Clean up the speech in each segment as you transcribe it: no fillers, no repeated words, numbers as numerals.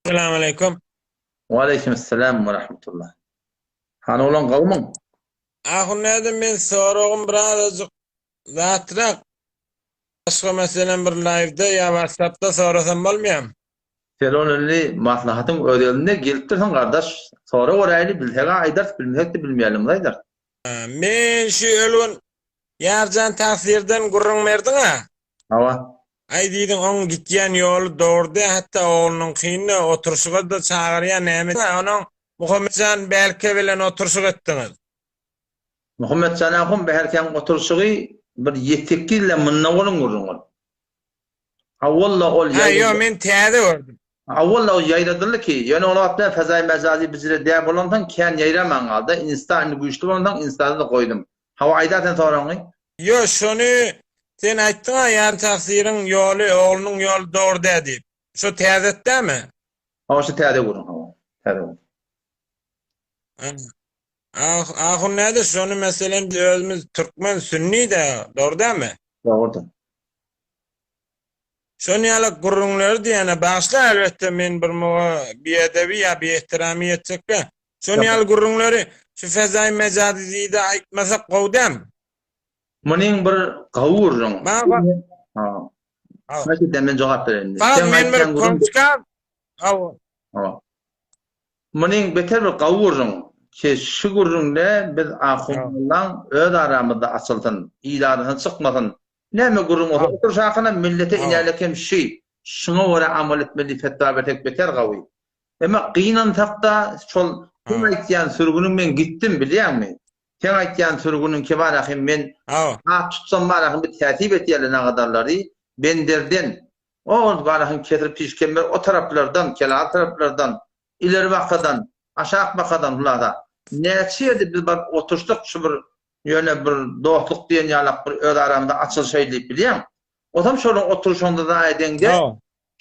Salam aleýkum. Waleýkim essalam we rahmetullah. Hany oglan gowmyň? Ahun näde men soragym birazajyk zatrak. Başga meselem bir live-da ýa whatsappda sorasam bolmaýamy? Sen ony indi maslahatyň öz elinde gelipdirsiň gardaş. Sora göräýli bilseg-ä aýdarys bilmesek-de bilmeýänligimizi aýdarys. Men şu ölgün Ýarjan tagsyrdan gürrüň berdiň-ä. Hawa. Aý diýdiň oň gitýän ýoly dogry däl hatda oglunyňkyny oturşyga-da çagyrýa näme onuň Muhammetjan Bälke bilen oturşyk etdiňiz. Muhammetjan ahun Bälkäň oturşygy bir ýetekki ýyl munda bolan gürrüň ol. Awwalla ol Ha ýo men täze gördüm. Awwalla ol ýaýradyldy ki, ýöne ol wagt men fezaý mejazy bizre däl bolansoň kän ýaýraman galdy. Insta indi güýçli bolansoň instada-da goýdum. Hawa aýdar sen soragyňy. Ýo şony sen aýtdyňa ýar tagsyryň ýoly oglunyň ýoly dogry däl diýip. Şo täze dämi? Hawa şu täze gürrüň hawa. Täze gürrüň. Ah ahun näde şony meselem biz özümiz türkmen sünni dä dogry dämi? Dogrudyr. Şon ýaly gürrüňleri diýene bagyşla elbetde men bir muga biedebi ýa biehtirami etjek däl. Şon ýaly gürrüňleri şu fezaý mejazy diýde aýtmasak gowy dämi? Munyň bir gowy gürrüň. Maňa Ha. Haýsy men jogap bereýin. Fakat men bir konçka Hawa. Ha. Munyň beter bir gowy gürrüň. Ki şu gürrüňde biz ahunlaň öz aramyzda açylsyn, il arasyna çykmasyn. Näme gürrüň bolsa oturyş hakyna millete inälik hem şi, şuňa görä amal etmeli diýip fetwa bersek beter gawy. Emma gynansakda şol seň aýtýan sürgüniň men gitdim bilýäňmi? Seň aýtýan sürgüniň ki bar ahim men at tutsam bar ahim bir täsip etýärler nagadarlary benderden o bar ahim kesir piş kemmer o taraplardan kelal taraplardan ileri bakadan aşak bakadan hulasa näçe ýerde biz baryp oturyşdyk şu bir Ýöne bir dostluk diýen ýalak bir öz aramyzda açylyşaýly diýip bilýäň. Ozam şolaň oturyşyňda zaý edeňde,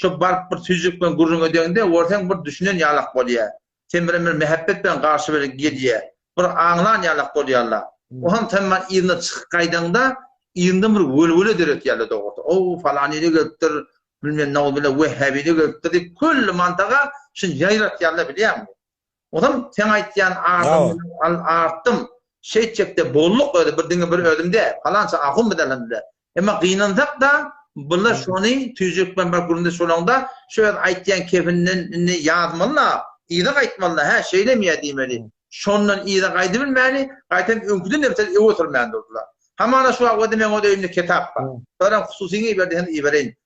şo baryp bir süýjülik bilen gürrüň edeňde, görseň bir düşünen ýalak bolýa. Sen bilen bir mähebbet bilen garşy bir gelýä. Bir aňlan ýalak bolýarlar. Ozam sen bar yzyna çykyp gaýdaňda, yzyňdan bir welwele döretýärler dogrusy. O, falanyda gelipdir, bilmem nauzubilla wehhabide gelipdir diýip külli mantaga şuny ýaýratýarlar bilýäňmi? Onam seň aýtýan adamyň al artdym. Şeýtjekde bolluk özi bir diňe bir özüm däl. Palança ahun biz elhamdülillah. Emma gynansak-da bular şony tüýjük bilen bir gürrüňde şolaňda şu öz aýtýan kefinden indi ýazmaly-la, yza gaýtmaly-la, hä şeýlemi ýa diýmeli. Şondan yza gaýdybilmäni, gaýtam öňküden de beter öe sürmän durdular. Hamana şu wagt özi meň öz öýümde ketap bar. Soram hususyňy iber diýseň ibereýin.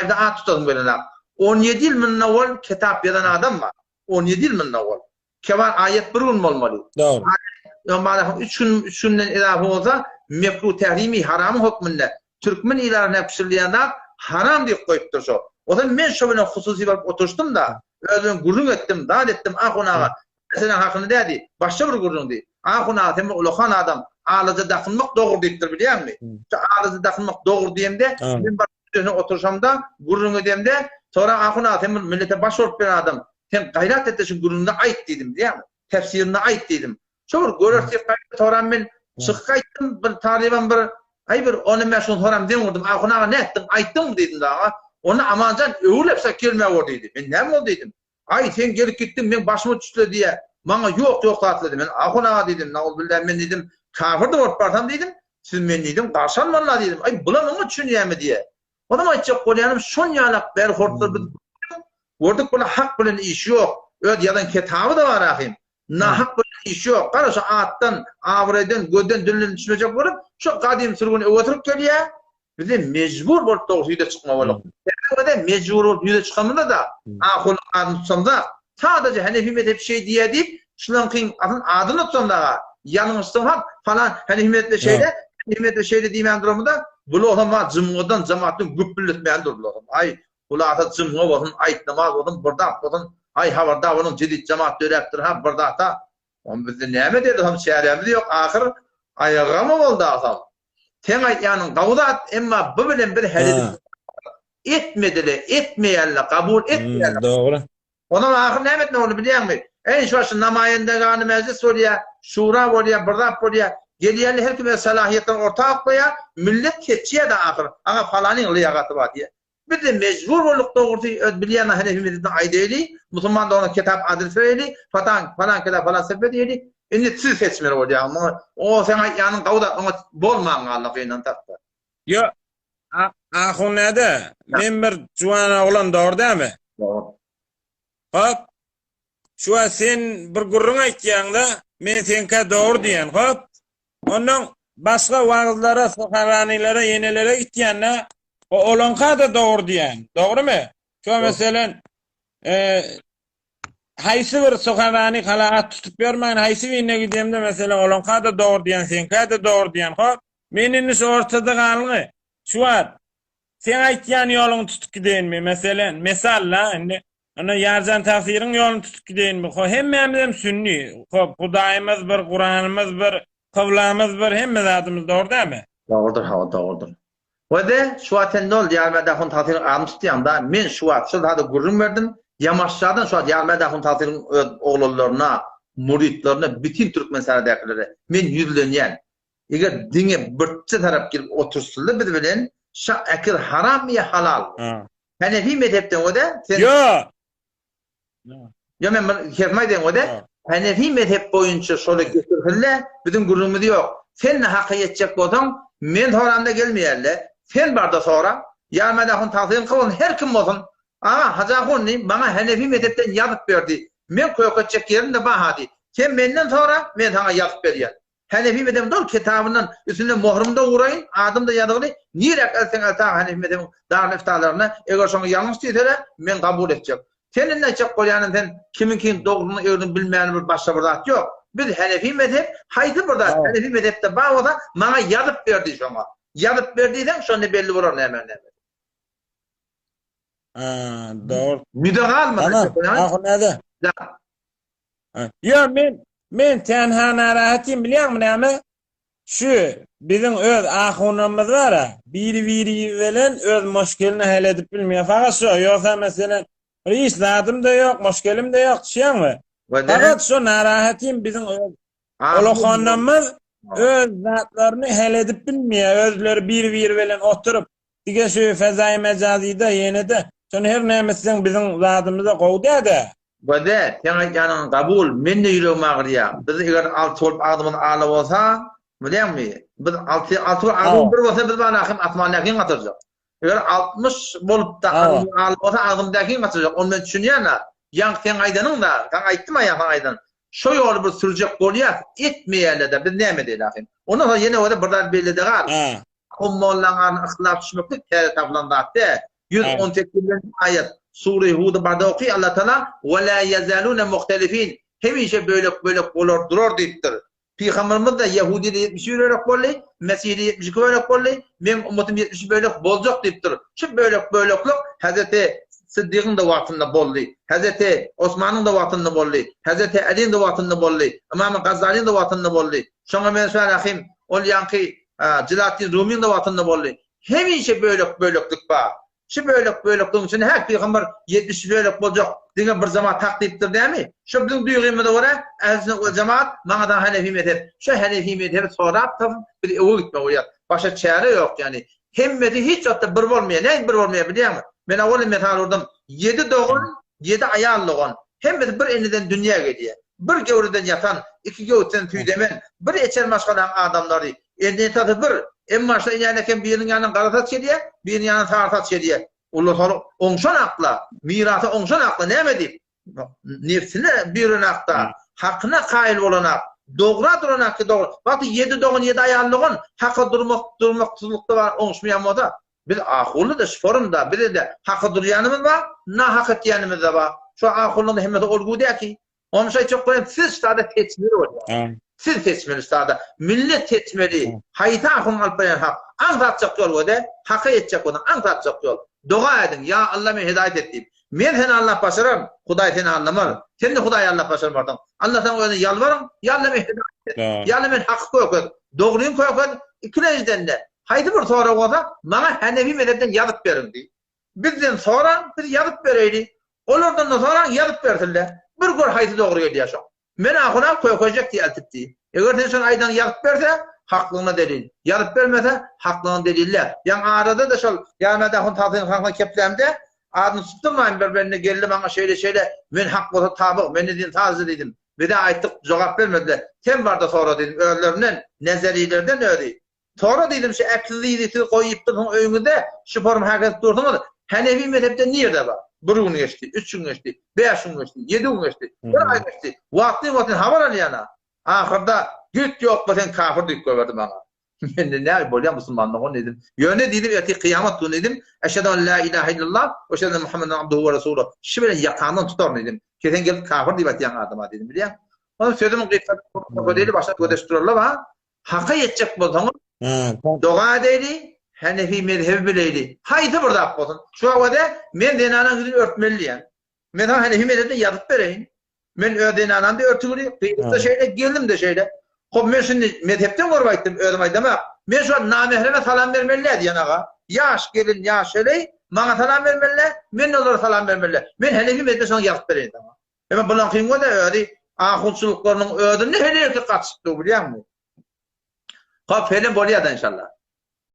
Aýda at tutasym gelenok. 17 ýyl munda ol kitap ýazan adam bar. 17 ýyl munda ol. Kebar aýat bir gün bolmaly. Dogry. Aýat 3 gün, 3 günden izafa bolsa mekruh tährimi haramyň hökmünde türkmen ilaryna pişirilýän zat haram diýip goýupdyr şo. Ozal men şo bilen hususy baryp oturyşdym-da, özüm gürrüň etdim, zat etdim, ahun aga, Meseläň hakyny dädi, başga bir gürrüňdi. Ahun aga sen bir ulakan adam, alaja dakynmak dogry diýipdir bilýäňmi? Şu alaja dakynmak dogry diýemde, men baryp üstesine oturyşamda, gürrüň edemde, soran ahun aga sen bir millete baş bolup bilen adam, sen gaýrat et-de şu gürrüňini aýt diýdim bilýäňmi? Tefsirini aýt diýdim. Şo bir göreris diýip gaýtdy, soran men çykyp gaýtdym, bir talybam bir aý bir ony men şuny soram deň urdum, ahun aga nätdiň, aýtdyňmy diýdim daga. Onda Amanjan öwrülip şa gelmä bor diýdi. Men näme boldy diýdim. Aý, sen gelip gitdiň, meň başyma düşdüle diýýä. Maňa ýok, ýok zatlar diýdi. Men ahun aga diýdim, nauzubilla men diýdim, kafir-de bolup barsam diýdim, siz meni diýdim, garşy almaly-la diýdim. Aý, bulam oňa düşünýämi diýýä. Onam aýtjak bolýanym, şon ýalak berhortlar biz gördük, bular hak bilen işi ýok. Öz ýazan kitaby-da bar ahym. Nahak bilen işi ýok. Gara şu atdan, abraýdan, gözden, dilden düşmejek bolup, şu gadym sürgüni öe sürüp gelýä. Bize mejbur bolup dogrusy ýüze çykma bolduk. Sebäbi mejbur bolup ýüze çykamyzda-da, ahunyň adyny tutsamda, sadaja Hanefi mezhebi şeý diýýär diýip, şulaňkyň asyl adyny tutsamda-ga, ýalňyşsam hem falan Hanefi mezhebi şeýle, Hanefi mezhebi şeýle diýmän duramyzda, bular hem jymgydan jemaatdan güpbülletmän durdular. Aý, Hulasa jumga bolsun, aýt namaz bolsun, bir zat bolsun, aý habarda boluň jedit jamat döräpdir ha bir zata. Onda bizde näme derdi hom çärämiz ýok ahyr aýagama boldy agam. Seň aýtýanyň gowy zat emma bu bilen biz hereket etmedile etmeýärler kabul etmeýärler. Dogry. Onam ahyr näme etmeli boldy bilýäňmi? Eý şu şu namaýendegany mejlis bolýa, şura bolýa, bir zat bolýa. Gelýärler her kim öz salahyýetlerini orta oklaýa, millet seçýä-de ahyr. Aňa falanyň lyýagaty bar diýä. Biz-de mejbur bolduk dogrusy, öz bilýän Hanefi mezhebini aýdaýly, musulman dogana kitap adres bereýli, patan, falan kitap falan sepe diýeli. Indi siz seçmeli bolýaňyz. Muňa o seň aýtýanyň gowy zat, oňa bolman galdy gynansak-da. Ýo, ahun näde? Men bir juwan oglan, dogry dämi? Dogry. Hop. Şu wagt sen bir gürrüň aýtýaň-da, men seňkä dogry diýen, hop. Ondan başga wagyzlara, sahabanylara, ýenelere gitýän-de, o olaňka-da dogry diýen. Dogrymy? Şo meselen, e, haýsy bir sahabany halaat tutup ýörmän, haýsy birine gidemde, meselen, olaňka-da dogry diýen, seňkä-de dogry diýen, hop. Men indi şu ortada galgy. Şu wagt seň aýtýan ýoluňy tutup gideýinmi? Meselen, mesal-la indi. Onda Ýarjan tagsyryň ýoluny tutup gideýinmi? Ho, hemmämizem sünni. Hop, Hudaýymyz bir, Kuranymyz bir, kyblamyz bir, hemme zadymyz dogry dälmi? Dogrudyr, hawa, dogrudyr. Wede, şu wagt sen nol Ýarmät ahun tagsyryň adyny tutýaň-da, men şu wagt şol zady gürrüň berdim, Ýamaşjadan şu wagt Ýarmät ahun tagsyryň öz oglanlaryna, müritlerine, bütin Türkmenistanadakilere men ýüzlenýän. Eger diňe birçe tarap gelip otursynda biz bilen, şa äkiz harammy ýa halalmy? Hanefi mezhepden o da sen Ýok. Ýa men bir kesme aýdaýyn o da Hanefi mezhep boýunça şoly getirsinle biziň gürrüňimiz ýok. Sen haka ýetjek bolsaň men soramda gelmeýärle. Sen barda sora. Ýa men ahun tagsyryň kylgyn her kim bolsun. Aga Hajy ahun diý maňa Hanefi mezhepden ýazyp ber diý. Men köketjek ýerim-de bar-ha diý. Sen menden sora men saňa ýazyp berýän. Hanefi mezhebiň doly kitabyndan üstüne mohrumy-da uraýyn, adym-da ýazygly, niräk eltseň elt aga Hanefi mezhebiň darül iftalaryna, eger şoňa ýalňyş diýseler, men kabul etjek. Sen indi aýtjak bolýanyň sen kimiňkiň dogrusyny egrini bilmäni bir başga bir zat ýok. Biz Hanefi mezhep haýsy bir zat Hanefi mezhepde bar bolsa maňa ýazyp ber diý şoňa. Ýazyp ber diýseň şonda belli bolar nämäň näme. Ha, dogry. Müde galmaz. Tamam. Ahun näde? Ýa men men tenha narahatym bilýäňmi näme? Şu biziň öz ahunymyz bar-a, biri-biri bilen öz muşkelini hal edip bilmeýär. Fakat şo, ýogsa meselen bir hiç zadym-da ýok, muşkelim-de ýok, düşýäňmi? Fakat şo narahatym biziň öz Olahanymyz öz zatlaryny hal edip bilmeýär, özleri biri-biri bilen oturyp, Dige şu fezaýy mejazyda ýene-de, şony her näme etseň biziň zadymyza gowy däde. Göde, seň aýtýanyň kabul, men-de ýüregim agyrýa. Biz eger alty bolup agzymyz ala bolsa, bilýäňmi, biz alty, alty bolup agzymyz bir bolsa biz barahym asmandakyny gaçyrjak. Eger 60 bolup-da agzymyz ala bolsa agzymdakyny gaçyrjak. Ony men düşünýän-ä. Ýaňky seň aýdanyň-da, saňa aýtdym-a ýaňky saňa aýdan. Şo ýoly bir sürjek bolýas, etmeýärler-de, biz näme edeýli ahym. Ondan soň ýene bolsa bir zat bellede gal. Ahun mollaň aryna yhtylafa düşmeklik täze tapylan zat däl. 118-nji aýat, Sure Hudy barda oky, Allah Taala, Ve la ýezalune muhtelifin, hemişe bölek-bölek bolar durar diýipdir. Pygamberimiz-de ýehudiler 71 bölek boldy, mesihiler 72 bölek boldy, meň ummatym 70 bölek boljak diýipdir. Şu bölek-böleklik Hezreti Syddygyň-da wagtynda boldy, Hezreti Osmanyň-da wagtynda boldy, Hezreti Äliň-de wagtynda boldy, Ymamy Gazzalyň-da wagtynda boldy. Şoňa meňzeş Rahym, ol ýaňky Jelaletdin Rumyň-da wagtynda boldy. Hemişe bölek-böleklik bar. Şu bölek-bölekligiň içinde hä, pygamber 70 bölek boljak, diňe bir jemaat hak diýipdir dämi? Şu biziň duýgymyza görä, ähli-sünnet we jemaat, maňa-da hanefi mezhep. Şu hanefi mezhebi sorap tapyp, biz öe gitmeli bolýar. Başga çäre ýok ýani. Hemmesi hiç wagtda bir bolmaýar. Näme bir bolmaýar bilýäňmi? Men owal hem mysal urdum. Ýedi dogan, ýedi aýal dogan. Hemmesi bir eneden dünýä gelýär. Bir göwreden ýatan, iki göwüsden süýdemen, bir eçer maşgalaň adamlary. Ene-atasy bir. Emma şo enäni eken biriniň ýanyndan gara saç gelýär, biriniň ýanyndan sary saç gelýär. Olar soň oňşan akla, mirasa oňşan akla näme diýip? Nebsine bürenakda, hakyna kaýyl bolanak, dogra duranak ki dogry. Wagty ýedi dogan, ýedi aýal dogan haka durmak, durmaksyzlykda bar oňuşmaýan bolsa, biz ahunly-da şu forumda, bize-de haka durýanymyz bar, nahak etýänimiz-de bar. Şu ahunlaryň hemmesi ol güdä ki. Onuň üçin aýtjak bolýan, siz ştada seçmeli bolýar. Siz seçmeli ştada. Millet seçmeli. Haýsy ahunyň alyp barýan hak. Aňsatjak ýol göde, haka ýetjek bolsaň aňsatjak ýol. Doga ediň, ýa Alla meni hidaýat et diýip. Men seni aldap başararyn, Hudaý seni aldamaz. Sen-de Hudaýy aldap başarmarsyň. Alla saňa özüne ýalbaryň, ýa Alla meni hidaýat et. Ýa Alla meni haky kökez, dogryny kökez, ikilenjiden-de haýsy bir sorag bolsa, maňa Hanefi mezhepden ýazyp beriň diý. Bizden soraň, biz ýazyp bereýli. Olardan-da soraň, ýazyp bersinler. Bir gör haýsy dogry gelýär şoň. Men ahuna kökejek diý eltip diý. Eger sen şony aýdaňy ýazyp berse, Haklygyna delil. Ýazyp bermese, haklygyna delil däl. Ýaňy arada-da şol Ýarmät ahun Tazynyň hakyna keplämde, adyny tutdurmaýyn bir bende geldi maňa şeýle-şeýle, men hak bolsa tabyg, mende din sadece diýdim. Biz-ä aýtdyk, jogap bermediler. Sen bar-da sora diýdim, özlerinden, nezerilerden özi. Sora diýdim, şu äkli siz goýupdyrsyň öýüňizde, şu forma häk edip dursuňyz, Hanefi mezhepde nirde bar? Bir gün geçdi, üç gün geçdi, bäş gün geçdi, ýedi gün geçdi, bir aý geçdi. Wagtly-wagtynda habar alýan-a. Ahyrda, Git ýokma sen kafir diýip goýberdi maňa. Men-de näme bolýa musulman dogan diýdim. Ýöne diýdim ertir kyýamat güni diýdim, Eşhedü en la ilahe illallah we eşhedü enne Muhammeden abduhu we resuluh. Şi bilen ýakamdan tutaryn diýdim. Ki sen gelip kafir diýip aýtýaň adama diýdim bilýäň. Onam sözümiň gysgasy diýdi başga gödeşip durarlar ha. Haka ýetjek bolsaňyz doga edeýli, Hanefi mezhebi bileýli. Haýsy bir zat bolsun. Şu wagtda men zenanaň ýüzüni örtmeli diýýän. Men saňa Hanefi mezhebinde ýazyp bereýin. Men öz zenanam-da örtügli, gyzym-da şeýle, gelnim-de şeýle. Hop, men şindi mezhepden görüp aýtdym, özüm aýdamak. Men şu wagt namähreme salam bermeli däl diýen aga. Ýaş gelin, ýaş heleý maňa salam bermeli däl, men olara salam bermeli däl. Men Hanefi mezhebinde şony ýazyp bereýin saňa. Emma bulaňkyň bolsa özi ahunçylyklarynyň özünde heleý erkek gatyşyp dur, bilýäňmi? Hop, heleý bolýar-da inşallah.